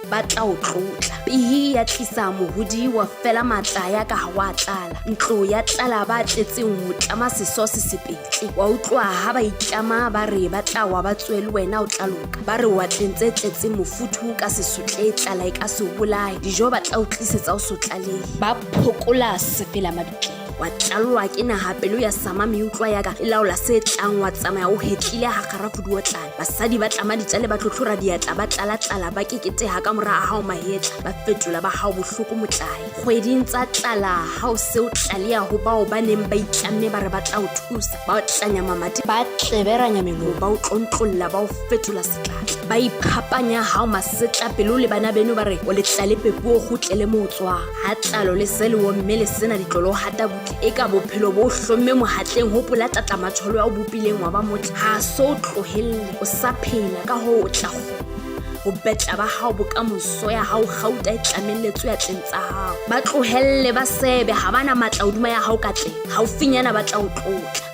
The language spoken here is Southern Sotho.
Ba tla o tlotla. Pihi ya tlisa mohodi wa fela matla ya ka ha wa tlala. Ntlo ya tlala ba tletseng ho tlama seso se sepetle. Wa utlwa ha ba itlama ba re ba tla wa ba tsohe le wena o tla loka. Ba re watleng tse tletseng mofuthu ka sesotle tlala e ka se o bolaye. Dijo ba tla o tlisetsa o so tlalehe. Ba phokola sefela mabitleng. Wa tlalwa ke naha pelo ya sama meutlwa ya ka e laola se tlang wa tsamaya o hetlile ha kgarafudu o tlala. Basadi ba tlama ditjale ba tlhotlhora diatla ba tlala-tlala ba keketeha ka mora a hao mahetla ba fetola ba hao bohloko motlae. Kgweding tsa tlala ha o se o tlaleha ho bao ba neng ba itlamme ba re ba tla o thusa ba o tlanya mamati ba tleberanya melomo ba o tlontlolla ba o fetola setlatla ba iphapanya ha o masetla pelo le bana beno ba re o letlale pepu o kgutlele mo o tswang ha tlalo le se le womme le sena ditlolo hata butle e ka bophelo bo hlomme mohatleng hopola tlatlamatjholo ya o bopileng wa ba motle ha so o tlohelle o sa phela ka hoo o tla ho betla ba hao bokamoso ya hao kgauta e tlamelletswe atleng tsa hao ba tlohelle ba sebe ha ba na matla hodima ya hao ka tleng haufinyana ba tla o tlotla.